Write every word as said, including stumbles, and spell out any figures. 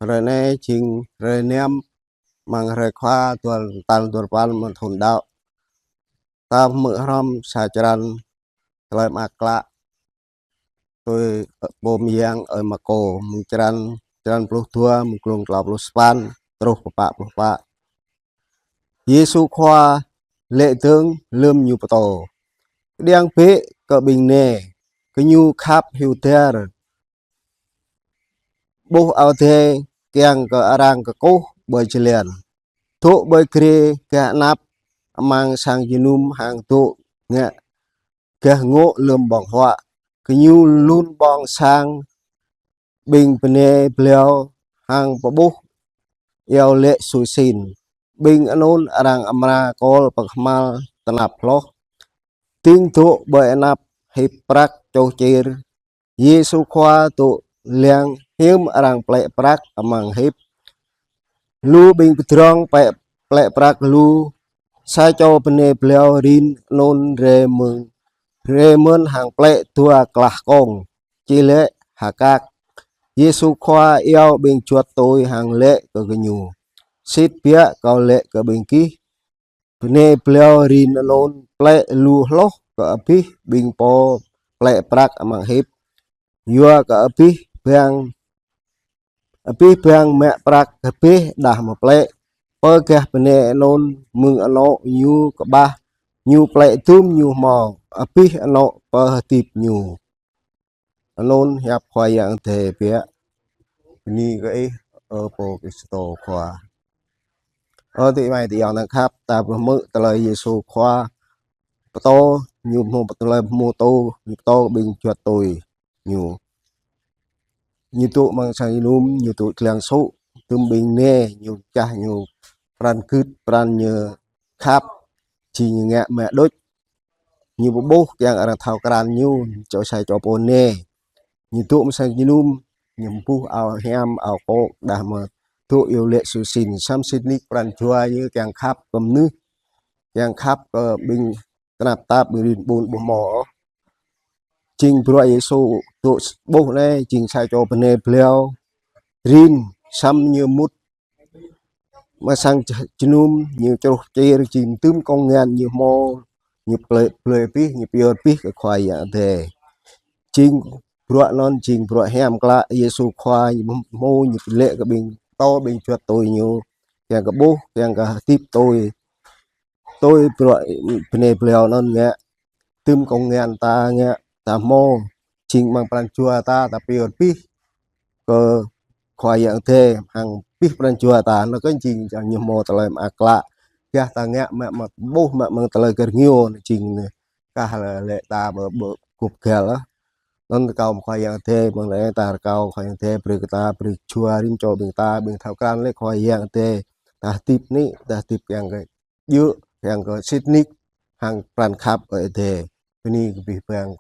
Hrơi anai jing hrơi năm amăng hrơi kơ dua tal dua rơpăn mơ̆ng thun đăo. Ta hmư̆ hrŏm sa črăn Tơlơi Mơak Klă tui pô mơyang ơi Markô, mơ̆ng črăn, črăn pluh dua, mơ̆ng glông klâo pluh sapăn truh pă pluh pă. Yêsu Khua laĭ dơ̆ng lơ̆m Ñu pơtô: Kơđiăng bĕ kơ ƀing nai, gơñu khăp hyu dar, ƀuh Ơi Adai kiăng kơ arăng kơkuh ƀơi jơlan, dŏ ƀơi grê gah anăp amăng sang jơnum hăng dŏ ngă gah ngŏ lơ̆m ƀơ̆ng huă. Gơñu lun ƀơ̆ng sang ƀing bơnai bơlâo hăng pơƀuh iâu laĭ sui sĭn. Ƀing anŭn arăng amra kol pơkơhmal tơnap hloh. Ding dŏ ƀơi anăp hip prăk čoh čir. Yêsu Khua dŏ lăng hiư̆m arăng plĕ prăk amăng hip. Lu ƀing pơdrŏng plĕ, plĕ prăk lu. Sa čô bơnai bơlâo rin anŭn rai mơ̆n, rai mơ̆n hăng plĕ dua klah kông, či laĭ ha kăk. Yêsu Khua iâu ƀing juăt tui hăng laĭ kơ gơñu: Sĭt biă Kâo laĭ kơ ƀing gih, bơnai bơlâo rin anŭn plĕ lu hloh kơ abih ƀing pô plĕ prăk amăng hip. Yua kơ abih bang, abih bang mă prăk abih đah mơ̆ plĕ. Pơ gah bơnai anŭn mơ̆ng anŏ ñu kơƀah, ñu plĕ dŭm ñu hmâo, abih anŏ pơhơdip ñu. Anŭn hiăp Khua Yang Adai biă. Bơni kơ Ih, ơ Pô Krist Khua. Ơ adơi amai ayŏng ta khăp, ta pơhmư̆ tơlơi Yêsu Khua pơtô, Ñu hmâo tơlơi pơhmu tô, Ñu pơtô ƀing juăt tui Ñu. Ñu dŏ amăng sang jơnum, Ñu dŏ lăng sŭ, dŭm ƀing nai, Ñu čah, Ñu pran gưt, pran Ñu khăp, či Ñu ngă mă đôč. Ñu pơƀuh kiăng arăng thâo krăn Ñu, čô sa čô pô nai. Ñu dŏ amăng sang jơnum, Ñu ƀuh ao hiam, ao kô̆, đah mơ̆ dŏ iâu laĭ sui sĭn, samơ̆ sĭt nik pran jua Ñu kiăng khăp kơ mơnuih, kiăng khăp kơ ƀing tơnap tap, ƀing rin ƀun ƀu hmâo ôh. Jing bruă Yêsu dŏ ƀuh anai, jing sa čô bơnai bơlâo rin, samơ̆ ñu mŭt amăng sang jơnum, ñu čroh čir, jing dŭm kông ngăn ñu hmâo, ñu plĕ, plĕ abih, ñu pơyơr abih kơ Khua Yang Adai. Jing bruă anŭn, jing bruă hiam klă Yêsu Khua Ñu hmâo, Ñu laĭ kơ ƀing, pơtô ƀing juăt tui Ñu, kiăng kơ ƀuh, kiăng kơ hơdip tui, tui bruă bơnai bơlâo anŭn ngă. Dŭm kông ngăn ta ngă, ta hmâo, jing amăng pran jua ta, ta pơyơr abih kơ Khua Yang Adai, hăng abih pran jua ta, anŭn kơ jing Ñu hmâo Tơlơi Mơak Klă. Gah ta ngă mă, mă ƀuh, mă amăng tơlơi gơñu, jing anai kah laĭ ta ƀơ, ƀơ gŭp găl. Anŭn rơkâo Khua Yang Adai, amăng anai ta rơkâo Khua Yang Adai brơi kơ ta, brơi jua rin čô ƀing ta, ƀing thâo krăn laĭ Khua Yang Adai. Ta hơdip anai, ta hơdip kiăng kơ djơ̆, kiăng kơ sĭt nik hăng pran khăp Ơi Adai. Bơni kơ abih bang